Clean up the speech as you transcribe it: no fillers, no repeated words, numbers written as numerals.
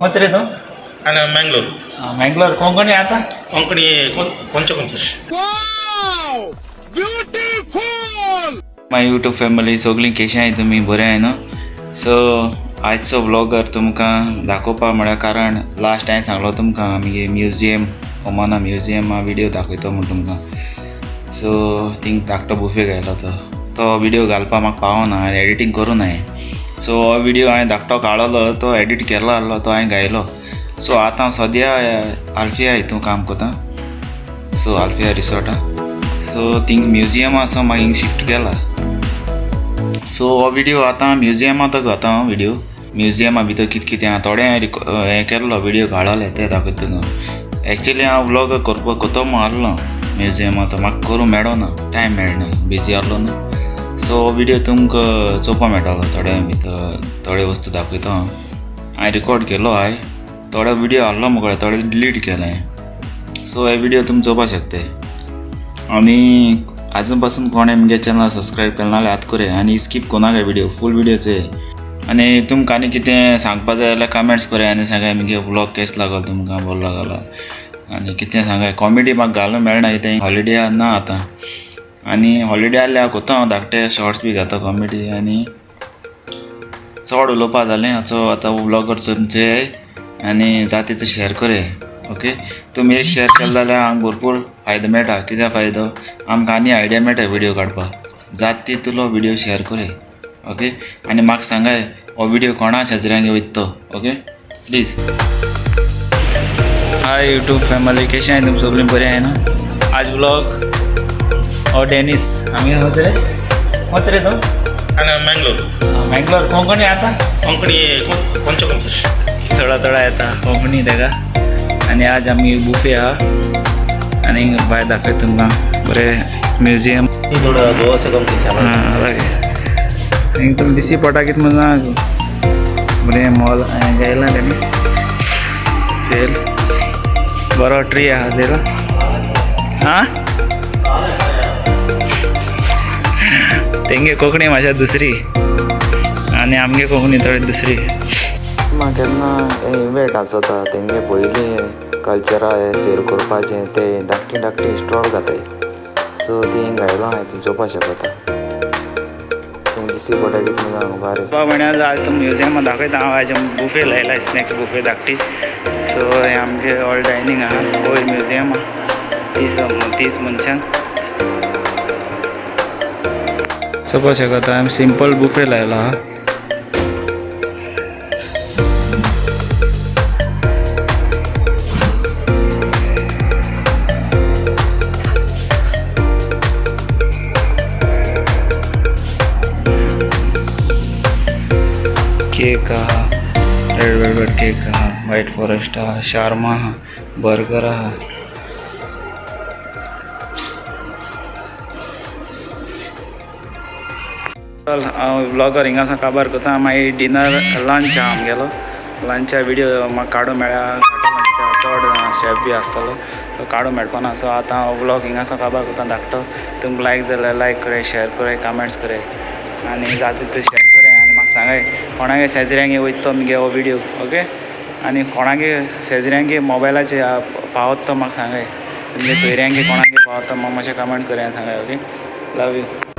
खंयच रे तूं? आनी मँगलोर. मँगलोर. कोंकणी आता? कोंकणी कोणचे कोणचे. My YouTube family सगळीं कशी आहाय तुमी बरें आहाय न्हू. सो आयचो व्लॉगर तुमकां दाखोवपा म्हळ्यार कारण लास्ट हांवें सांगलो तुमकां आमगे म्युजियम ओमाना म्युजियमा व्हिडियो दाखयतो म्हूण तुमकां. सो थिंग धाकटो बुफे घायलो तो तो व्हिडियो घालपा म्हाका पावना, हांवें एडिटींग करूं ना. सो हो व्हिडियो हांवें धाकटो काडलो, तो एडिट केलो आहलो, तो हांवें घायलो. सो आतां सद्या आल्फिया हितून काम करता. सो आल्फिया रिसॉर्टा. सो थिंग म्युजियम आसा, मागीर हिंग शिफ्ट केला. सो हो व्हिडियो आतां म्युजियमांत घाता हांव व्हिडियो. म्युजियमा भितर कितें कितें आहा थोडें हांवें हें केल्लो व्हिडियो काडले ते दाखयता तुमकां. एक्चुली हांव व्लॉग करपाक कोतो आहलो म्युजियमाचो, म्हाका करूंक मेळना, टायम मेळना, बिजी आहलो न्हू. सो हो व्हिडियो तुमकां चोवपा मेळटलो. थोडे भितर थोडे वस्तू दाखयता हांव. हांवें रिकॉर्ड केलो, हांवें थोडे व्हिडियो आहलो मुगळे, थोडे डिलीट केले. सो हे व्हिडियो तुमी चोवपा शकताय. आनी आजून पासून कोणें म्हगे चॅनल सबस्क्रायब केलें ना जाल्यार आतां करे आनी स्कीप करनाका व्हिडियो, फूल व्हिडियो चोय. आनी तुमकां आनी कितें सांगपा जाय जाल्यार कमेंट्स कराय आनी सांगाय म्हगे व्लॉग केसो लागलो तुमकां, बरो लागलो आनी कितें सांगाय. कॉमेडी म्हाका घालूंक मेळना, कितें हॉलिडे ना आतां. आनी हॉलिडे आहल्यार हांव कोता, हांव धाकटे शॉर्ट्स बी घाता कॉमेडी. आनी चड उलोवपा जालें हाचो आतां व्लॉगर तुमचे आनी जाता तितू शेअर करे. ओके, तुमी एक शेअर केले जाल्यार आमकां भरपूर फायदो मेळटा. कित्याक फायदो, आमकां आनी आयडिया मेळटा व्हिडियो काडपाक. जाता तितलो व्हिडियो शेअर करे. ओके, आनी म्हाका सांगाय हो व्हिडियो कोणा शेजऱ्यांगे वयता तो. Okay please. Hi YouTube family, कशें आहाय तुमी सगळीं बरीं आहाय न्हू. आज व्लॉग हो डेनिस. आमी खंयच रे, खंयच रे तूं? आनी मँगलोर. मँगलोर. कोंकणी आता? कोंकणी कोणचे कोणचे. थोडा थोडा येता कोंकणी तेका. आनी आज आमी बुफे आहा आनी भायर दाखयता तुमकां बरें म्युजियम. हां, हिंग तुमकां दिश्टी पडटा कितें म्हूण जाणा. बरें मॉल घायला तेणी, सेल बरो ट्री आहा चोयला. आं, तेंगे कोंकणी भाशा दुसरी आनी आमगे कोंकणी थोडी दुसरी. म्हाका केन्ना हे इवेंट आसता तेंगे पयलीं कल्चरा हे सेल करपाचें ते धाकटी धाकटी स्टॉल घाताय. सो ती घायलो हांवें, तूं चोवपा शकता. तुमकां दिश्टी पडटा कितें जाणा बारीक. म्हळ्यार आज तुमकां म्युजियमा दाखयता हांव. आयज बुफे लायला, स्नॅक्स बुफे धाकटी. सो हें आमगे ऑल डायनींग आहा, वयर म्युजियम आहा, 30 मनशांक चोवपा शकता. आमी सिंपल बुफे लायलो आहा. केक आहा, रेड वेलवेट केक आहा, व्हायट फॉरेस्ट आहा, शार्मा आहा, बर्गर आहा. चल हांव व्लॉगर हिंगासान काबार करता. मागीर डिनर लंच आहा आमगेलो. लंचा व्हिडियो म्हाका काडूंक मेळ्ळा, चड शेफ बी आसतलो, सो काडूंक मेळपाना. सो आतां हांव व्लॉग हिंगासान काबार करता धाकटो. तुमकां लायक जाल्यार लायक कराय, शेअर कराय, कमेंट्स कराय आनी जाता तितू शेअर कराय. आनी म्हाका सांगाय कोणागे शेजऱ्यांगे वयता तो मुगे हो व्हिडियो. ओके, आनी कोणागे शेजऱ्यांगे मोबायलाचेर पावत तो म्हाका सांगाय. तुमगे सोयऱ्यांगे कोणागे पावत तो म्हाका मातशें कमेंट कराय आनी सांगाय. Okay, love you.